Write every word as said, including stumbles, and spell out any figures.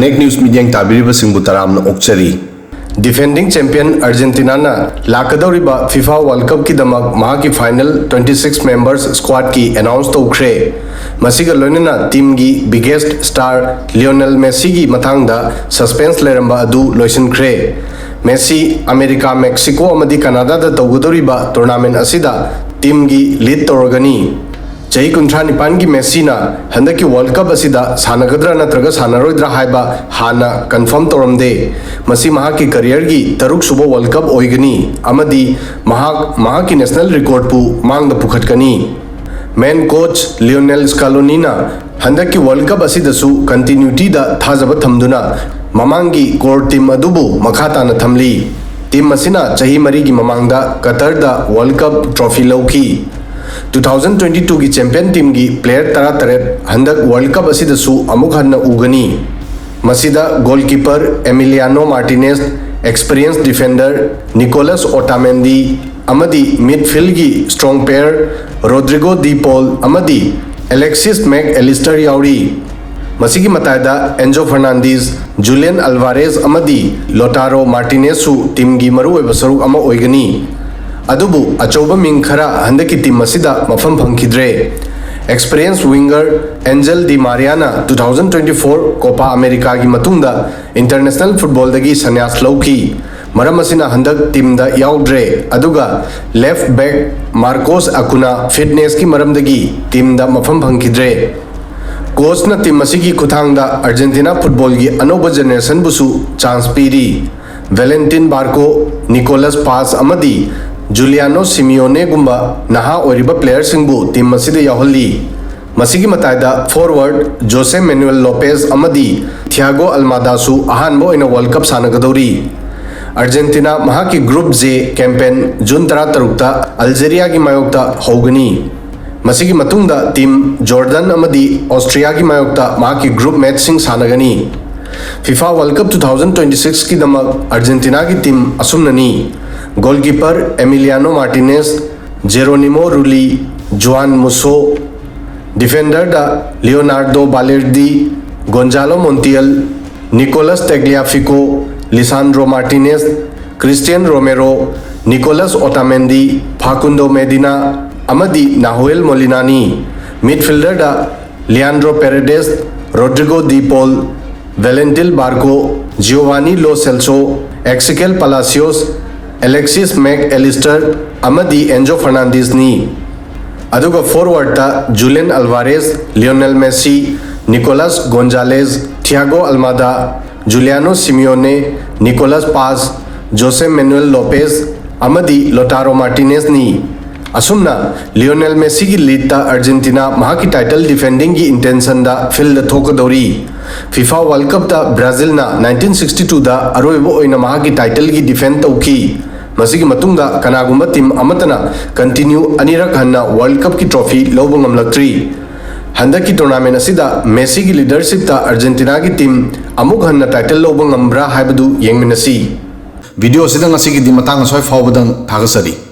Neck news ꯃꯤꯠꯌꯦꯡ ꯇꯥꯕꯤꯔꯤꯕꯁꯤꯡꯕꯨ ꯇꯔꯥꯝꯅ ꯑꯣꯛꯆꯔꯤ꯫ Defending champion ꯑꯥꯔꯖꯦꯟꯇꯤꯅꯥꯅ ꯂꯥꯛꯀꯗꯧꯔꯤꯕ ꯐꯤꯐꯥ ꯋꯥꯔꯜ ꯀꯞꯀꯤꯗꯃꯛ ꯃꯍꯥꯛꯀꯤ ꯐꯥꯏꯅꯦꯜ twenty six members squadꯀꯤ ꯑꯦꯅꯥꯎꯟꯁ ꯇꯧꯈ꯭ꯔꯦ꯫ ꯃꯁꯤꯒ ꯂꯣꯏꯅꯅ ꯇꯤꯝꯒꯤ ꯕꯤꯒꯦꯁ ꯁ꯭ꯇꯥꯔ ꯂꯤꯑꯣꯅꯦꯜ ꯃꯦꯁꯤꯒꯤ ꯃꯇꯥꯡꯗ ꯁꯁꯄꯦꯟꯁ ꯂꯩꯔꯝꯕ ꯑꯗꯨ ꯂꯣꯏꯁꯤꯟꯈ꯭ꯔꯦ꯫ ꯃꯦꯁꯤ ꯑꯃꯦꯔꯤꯀꯥ, ꯃꯦꯛꯁꯤꯀꯣ ꯑꯃꯗꯤ ꯀꯅꯥꯗꯥꯗ ꯇꯧꯒꯗꯧꯔꯤꯕ ꯇꯣꯔꯅꯥꯃꯦꯟ ꯑꯁꯤꯗ ꯇꯤꯝꯒꯤ ꯂꯤꯗ ꯇꯧꯔꯒꯅꯤ꯫ ꯆꯍꯤ ꯀꯨꯟꯊ꯭ꯔꯥ ꯅꯤꯄꯥꯟꯒꯤ ꯃꯦꯁꯤꯅ ꯍꯟꯗꯛꯀꯤ ꯋꯥꯔꯜ ꯀꯞ ꯑꯁꯤꯗ ꯁꯥꯟꯅꯒꯗ꯭ꯔꯥ ꯅꯠꯇ꯭ꯔꯒ ꯁꯥꯟꯅꯔꯣꯏꯗ꯭ꯔꯥ ꯍꯥꯏꯕ ꯍꯥꯟꯅ ꯀꯟꯐꯥꯔꯝ ꯇꯧꯔꯝꯗꯦ꯫ ꯃꯁꯤ ꯃꯍꯥꯛꯀꯤ ꯀꯔꯤꯌꯔꯒꯤ ꯇꯔꯨꯛꯁꯨꯕ ꯋꯥꯔꯜ ꯀꯞ ꯑꯣꯏꯒꯅꯤ ꯑꯃꯗꯤ ꯃꯍꯥꯛ ꯃꯍꯥꯛꯀꯤ ꯅꯦꯁꯅꯦꯜ ꯔꯦꯀꯣꯔꯗꯄꯨ ꯃꯥꯡꯗ ꯄꯨꯈꯠꯀꯅꯤ꯫ ꯃꯦꯟ ꯀꯣꯆ ꯂꯤꯑꯣꯅꯦꯜ ꯁ꯭ꯀꯥꯂꯣꯅꯤꯅ ꯍꯟꯗꯛꯀꯤ ꯋꯥꯔꯜ ꯀꯞ ꯑꯁꯤꯗꯁꯨ ꯀꯟꯇꯤꯅ꯭ꯌꯨꯇꯤꯗ ꯊꯥꯖꯕ ꯊꯝꯗꯨꯅ ꯃꯃꯥꯡꯒꯤ ꯀꯣꯔ ꯇꯤꯝ ꯑꯗꯨꯕꯨ ꯃꯈꯥ ꯇꯥꯅ ꯊꯝꯂꯤ꯫ ꯇꯤꯝ ꯑꯁꯤꯅ ꯆꯍꯤ ꯃꯔꯤꯒꯤ ꯃꯃꯥꯡꯗ ꯀꯇꯔꯗ ꯋꯥꯔꯜ ꯀꯞ ꯇ꯭ꯔꯣꯐꯤ ꯂꯧꯈꯤ꯫ Two thousand twenty twoꯒꯤ ꯆꯦꯝꯄꯤꯌꯟ ꯇꯤꯝꯒꯤ ꯄ꯭ꯂꯦꯌꯔ ꯇꯔꯥꯇꯔꯦꯠ ꯍꯟꯗꯛ ꯋꯥꯔꯜ ꯀꯞ ꯑꯁꯤꯗꯁꯨ ꯑꯃꯨꯛ ꯍꯟꯅ ꯎꯒꯅꯤ꯫ ꯃꯁꯤꯗ goalkeeper Emiliano Martinez, experience defender ꯅꯤꯀꯣꯂꯁ ꯑꯣꯇꯥꯃꯦꯟꯗꯤ ꯑꯃꯗꯤ ꯃꯤꯗꯐꯤꯜꯗꯒꯤ ꯁ꯭ꯇ꯭ꯔꯣꯡ ꯄꯦꯌꯔ ꯔꯣꯗ꯭ꯔꯤꯒꯣ ꯗꯤ ꯄꯣꯜ ꯑꯃꯗꯤ ꯑꯦꯂꯦꯛꯁꯤꯁ ꯃꯦꯛ ꯑꯦꯂꯤꯁꯇꯔ ꯌꯥꯎꯔꯤ꯫ ꯃꯁꯤꯒꯤ ꯃꯇꯥꯏꯗ ꯑꯦꯟꯖꯣ ꯐꯔꯅꯥꯟꯗꯤꯁ, ꯖꯨꯂꯤꯌꯟ ꯑꯜꯚꯥꯔꯦꯖ ꯑꯃꯗꯤ ꯂꯣꯇꯥꯔꯣ ꯃꯥꯔꯇꯤꯅꯦꯁꯁꯨ ꯇꯤꯝꯒꯤ ꯃꯔꯨꯑꯣꯏꯕ ꯁꯔꯨꯛ ꯑꯃ ꯑꯣꯏꯒꯅꯤ꯫ ꯑꯗꯨꯕꯨ ꯑꯆꯧꯕ ꯃꯤꯡ ꯈꯔ ꯍꯟꯗꯛꯀꯤ ꯇꯤꯝ ꯑꯁꯤꯗ ꯃꯐꯝ ꯐꯪꯈꯤꯗ꯭ꯔꯦ꯫ ꯑꯦꯛꯁꯄꯤꯔꯤꯌꯦꯟꯁ ꯋꯤꯡꯒꯔ ꯑꯦꯟꯖꯦꯜ ꯗꯤ ꯃꯥꯔꯤꯌꯥꯅ two thousand twenty four ꯀꯣꯄꯥ ꯑꯃꯦꯔꯤꯀꯥꯒꯤ ꯃꯇꯨꯡꯗ ꯏꯟꯇꯔꯅꯦꯁꯅꯦꯜ ꯐꯨꯠꯕꯣꯜꯗꯒꯤ ꯁꯟꯌꯥꯁ ꯂꯧꯈꯤ꯫ ꯃꯔꯝ ꯑꯁꯤꯅ ꯍꯟꯗꯛ ꯇꯤꯝꯗ ꯌꯥꯎꯗ꯭ꯔꯦ꯫ ꯑꯗꯨꯒ ꯂꯦꯐꯠ ꯕꯦꯛ ꯃꯥꯔꯀꯣꯁ ꯑꯀꯨꯅꯥ ꯐꯤꯠꯅꯦꯁꯀꯤ ꯃꯔꯝꯗꯒꯤ ꯇꯤꯝꯗ ꯃꯐꯝ ꯐꯪꯈꯤꯗ꯭ꯔꯦ꯫ ꯀꯣꯆꯅ ꯇꯤꯝ ꯑꯁꯤꯒꯤ ꯈꯨꯠꯊꯥꯡꯗ ꯑꯥꯔꯖꯦꯟꯇꯤꯅꯥ ꯐꯨꯠꯕꯣꯜꯒꯤ ꯑꯅꯧꯕ ꯖꯦꯅꯦꯔꯦꯁꯟꯕꯨꯁꯨ ꯆꯥꯟꯁ ꯄꯤꯔꯤ꯫ ꯚꯦꯂꯦꯟꯇꯤꯟ ꯕꯥꯔꯀꯣ, ꯅꯤꯀꯣꯂꯁ ꯄꯥꯁ ꯑꯃꯗꯤ ꯖꯨꯂꯤꯌꯥꯅꯣ ꯁꯤꯃꯤꯑꯣꯅꯦꯒꯨꯝꯕ ꯅꯍꯥ ꯑꯣꯏꯔꯤꯕ ꯄ꯭ꯂꯦꯌꯔꯁꯤꯡꯕꯨ ꯇꯤꯝ ꯑꯁꯤꯗ ꯌꯥꯎꯍꯜꯂꯤ꯫ ꯃꯁꯤꯒꯤ ꯃꯇꯥꯏꯗ ꯐꯣꯔꯋꯥꯔꯗ ꯖꯣꯁꯦ ꯃꯦꯅꯨꯑꯦꯜ ꯂꯣꯄꯦꯖ ꯑꯃꯗꯤ ꯊꯤꯌꯥꯒꯣ ꯑꯜꯃꯥꯗꯥꯁꯨ ꯑꯍꯥꯟꯕ ꯑꯣꯏꯅ ꯋꯥꯔꯜ ꯀꯞ ꯁꯥꯟꯅꯒꯗꯧꯔꯤ꯫ ꯑꯥꯔꯖꯦꯟꯇꯤꯅꯥ ꯃꯍꯥꯛꯀꯤ ꯒ꯭ꯔꯨꯞ J ꯀꯦꯝꯄꯦꯟ ꯖꯨꯟ ꯇꯔꯥꯇꯔꯨꯛꯇ ꯑꯜꯖꯦꯔꯤꯌꯥꯒꯤ ꯃꯥꯌꯣꯛꯇ ꯍꯧꯒꯅꯤ꯫ ꯃꯁꯤꯒꯤ ꯃꯇꯨꯡꯗ ꯇꯤꯝ ꯖꯣꯔꯗꯟ ꯑꯃꯗꯤ ꯑꯣꯁꯇ꯭ꯔꯤꯌꯥꯒꯤ ꯃꯥꯌꯣꯛꯇ ꯃꯍꯥꯛꯀꯤ ꯒ꯭ꯔꯨꯞ ꯃꯦꯆꯁꯤꯡ ꯁꯥꯟꯅꯒꯅꯤ꯫ FIFA world cup two thousand twenty sixꯀꯤꯗꯃꯛ ꯑꯥꯔꯖꯦꯟꯇꯤꯅꯥꯒꯤ ꯇꯤꯝ ꯑꯁꯨꯝꯅꯅꯤ: goalkeeper Emiliano Martinez, Geronimo Rulli, Juan Musso, ꯗꯤꯐꯦꯟꯗꯔꯗ Leonardo Balerdi, Gonzalo Montiel, Nicolas Tagliafico, Lisandro Martinez, Cristian Romero, Nicolas Otamendi, Facundo Medina ꯑꯃꯗꯤ ꯅꯥꯍꯨꯑꯦꯜ ꯃꯣꯂꯤꯅꯥꯅꯤ꯫ ꯃꯤꯗꯐꯤꯜꯗꯔꯗ Leandro Paredes, Rodrigo De Paul, Valentin Barco, Giovani Lo Celso, Exequiel Palacios, Alexis Mac Allister ꯑꯃꯗꯤ Enzo ꯐꯔꯅꯥꯟꯗꯤꯁꯅꯤ꯫ ꯑꯗꯨꯒ ꯐꯣꯔꯋꯥꯔꯗꯇ Julian Alvarez, Lionel Messi, Nicolas Gonzalez, Thiago Almada, Giuliano ꯁꯤꯃꯤꯑꯣꯅꯦ, ꯅꯤꯀꯣꯂꯥꯁ pass, ꯖꯣꯁꯦ manual ꯂꯣꯄꯦꯁ ꯑꯃꯗꯤ ꯂꯣꯇꯥꯔꯣ ꯃꯥꯔꯇꯤꯅꯦꯁꯅꯤ꯫ ꯑꯁꯨꯝꯅ Lionel ꯃꯦꯁꯤꯒꯤ ꯂꯤꯗꯇ ꯑꯥꯔꯖꯦꯟꯇꯤꯅꯥ ꯃꯍꯥꯛꯀꯤ ꯇꯥꯏꯇꯜ ꯗꯤꯐꯦꯟꯗꯤꯡꯒꯤ ꯏꯟꯇꯦꯟꯁꯟꯗ ꯐꯤꯜꯗ ꯊꯣꯛꯀꯗꯧꯔꯤ꯫ ꯐꯤꯐꯥ ꯋꯥꯔꯜ ꯀꯞꯇ ꯕ꯭ꯔꯥꯖꯤꯜꯅ ꯅꯥꯏꯟꯇꯤꯟ ꯁꯤꯛꯁꯇꯤ ꯇꯨꯗ ꯑꯔꯣꯏꯕ ꯑꯣꯏꯅ ꯃꯍꯥꯛꯀꯤ ꯇꯥꯏꯇꯜꯒꯤ ꯗꯤꯐꯦꯟ ꯇꯧꯈꯤ꯫ ꯃꯁꯤꯒꯤ ꯃꯇꯨꯡꯗ ꯀꯅꯥꯒꯨꯝꯕ ꯇꯤꯝ ꯑꯃꯠꯇꯅ ꯀꯟꯇꯤꯅ꯭ꯌꯨ ꯑꯅꯤꯔꯛ ꯍꯟꯅ ꯋꯥꯔꯜ ꯀꯞꯀꯤ ꯇ꯭ꯔꯣꯐꯤ ꯂꯧꯕ ꯉꯝꯂꯛꯇ꯭ꯔꯤ꯫ ꯍꯟꯗꯛꯀꯤ ꯇꯣꯔꯅꯥꯃꯦꯟ ꯑꯁꯤꯗ ꯃꯦꯁꯤꯒꯤ ꯂꯤꯗꯔꯁꯤꯞꯇ ꯑꯥꯔꯖꯦꯟꯇꯤꯅꯥꯒꯤ ꯇꯤꯝ ꯑꯃꯨꯛ ꯍꯟꯅ ꯇꯥꯏꯇꯜ ꯂꯧꯕ ꯉꯝꯕ꯭ꯔꯥ ꯍꯥꯏꯕꯗꯨ ꯌꯦꯡꯃꯤꯟꯅꯁꯤ꯫ ꯚꯤꯗꯤꯑꯣ ꯑꯁꯤꯗ ꯉꯁꯤꯒꯤꯗꯤ ꯃꯇꯥꯡ ꯑꯁ꯭ꯋꯥꯏ ꯐꯥꯎꯕꯗꯪ ꯊꯥꯒꯠꯆꯔꯤ꯫